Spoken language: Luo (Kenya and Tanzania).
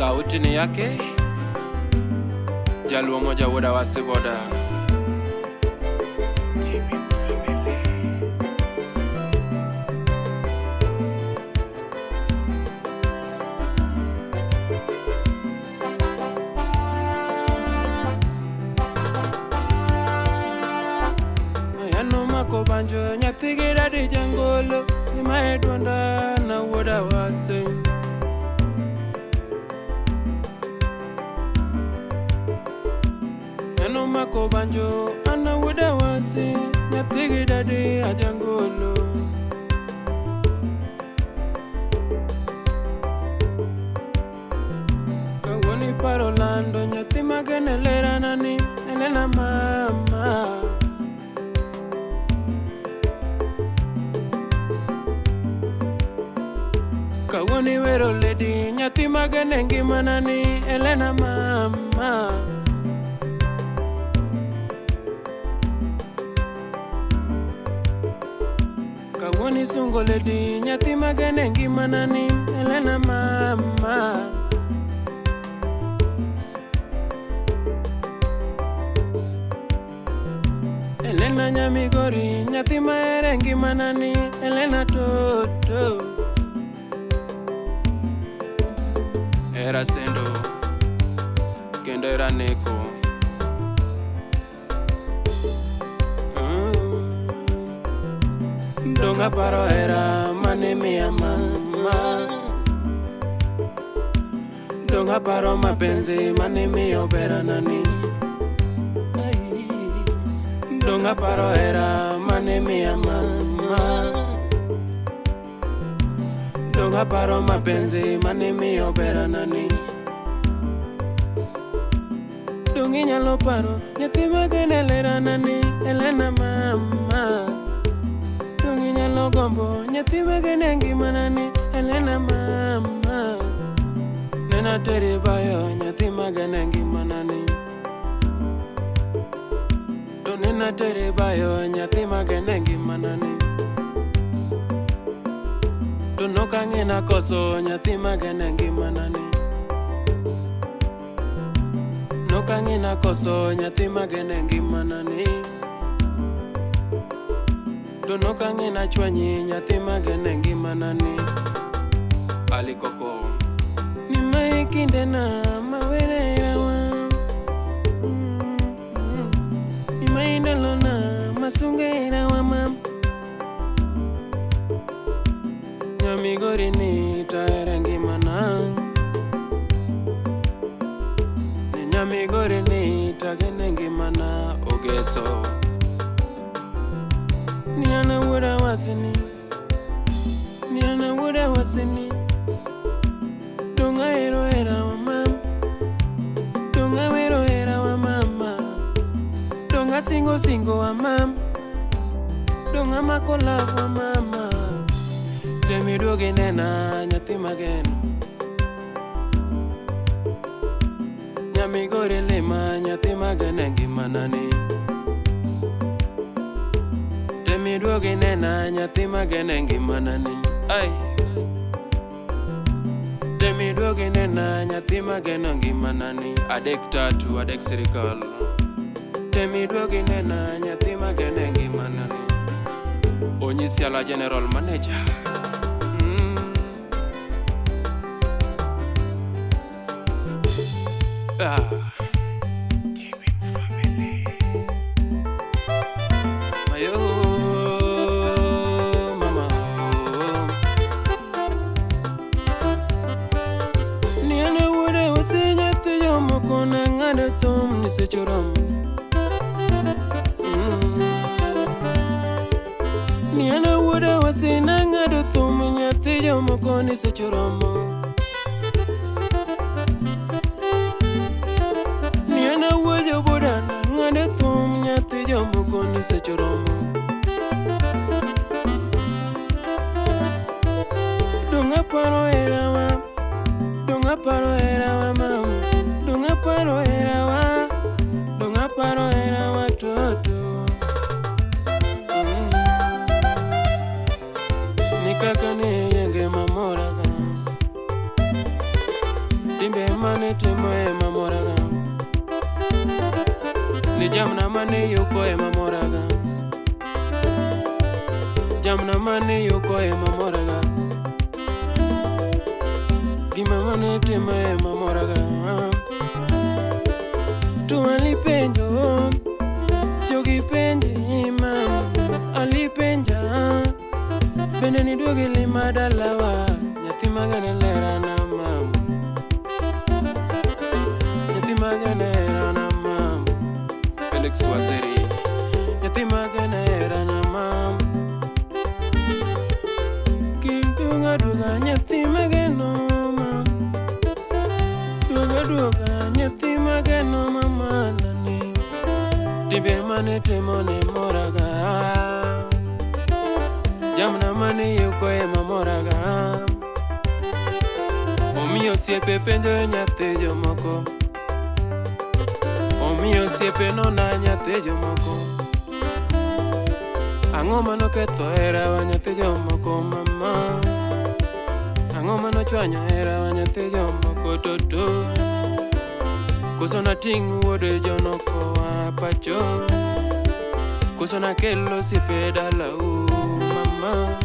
Sauti ni yake Jaluo moja wuoda wasiboda. Yano mako banjo nyathi gi dadi jangolo ni mae duonda na wuoda wase. Yano mako banjo ana wuoda wase nyathi gi dadi ajangolo. Kawuono iparo lando nyathi magene lerana ni Elena mama. Kawuono iwero lady nyathi magene ngimana ni Elena mama. Kawuono isungo lady nyathi magene ngimana ni Elena mama. Elena Nyamigori nyathi mahere ngimana ni Elena toto. Era sendo kendo era neko. Dong aparo hera mane miya mama. Dong aparo mapenzi mane miyo berana ni. Dong aparo hera mane miya mama. Dong aparo mapenzi mane miyo berana ni. Dong inyalo paro nyathi magene lerana ni Elena mama. Dong inyalo gombo nyathi magene ngimana ni Elena mama. Nena teri bayo nyathi magene ngimana ni. To nena tere bayo nyathi magene ngimana ni. To nokang'e koso nyathi magene ngimana ni. Nokang'e koso nyathi magene ngimana ni. To nokang'e chwanyi nyathi magene ngimana ni. Alikoko ni mae kindena mawere rawa. Ni mae ndalona masunge rawa mam. Nyamigori ni tahere ngimana. Ni nyamigori ni tagene ngimana ogeso. Ni ana wuoda wasini. Ni ana wuoda wasini. Dong ahero hera wa mam. Dong awero hera wa mama. Dong asingo singo wa mam. Dong amako love wa mama. Temi duogi nena nyathi mageno. Nyamigori lima nyathi magene ngimana ni. Temi duogi nena nyathi magene ngimana ni. Ai. Temi duogi nena nyathi mageno ngimana ni. Adek tatu adek sirikal. Temi duogi nena nyathi magene ngimana ni. Onyisi ala general manager. Ah. Mayo mama. Ni ana wuoda wase nyathi jomoko nang'ado thum ni seche oromo. Ni ana wuoda wase nang'ado thum nyathi jomoko ni seche oromo. Ni ana wuoyo boda nang'ado thum nyathi jomoko ni seche oromo. Dong aparo hera wa. Dong aparo hera wa mama. Dong aparo hera wa. Dong aparo hera wa toto. Ni kaka ne yenge mamoraga. Timbe mane timo ema moraga. Ni jamna mane yuko ema moraga. Jamna mane yuko ema moraga. Gima mane timo ema moraga. To alipenjo, jogi penje mam, alipenja. Bende niduogi lima dalawa, nyathi magane lera na mam. Nyathi magane hera na mam. Felix Waziri. Nyathi magane hera na mam. Kiduoga duoga nyathi mageno mam. Duoga duoga nyathi mageno mama nani. Timbe mane timo ne moraga. Jamna mane yuko ema moraga. Omiyo osiepe penjo nyathi jomoko. Omiyo osiepe nona nyathi jomoko. Ang'o manoketho herawa nyathi jomoko mama? Ang'o manochwanyo herawa nyathi jomoko toto? Koso nating' wuod jonoko a pacho? Koso nakel osiepe dalau mama?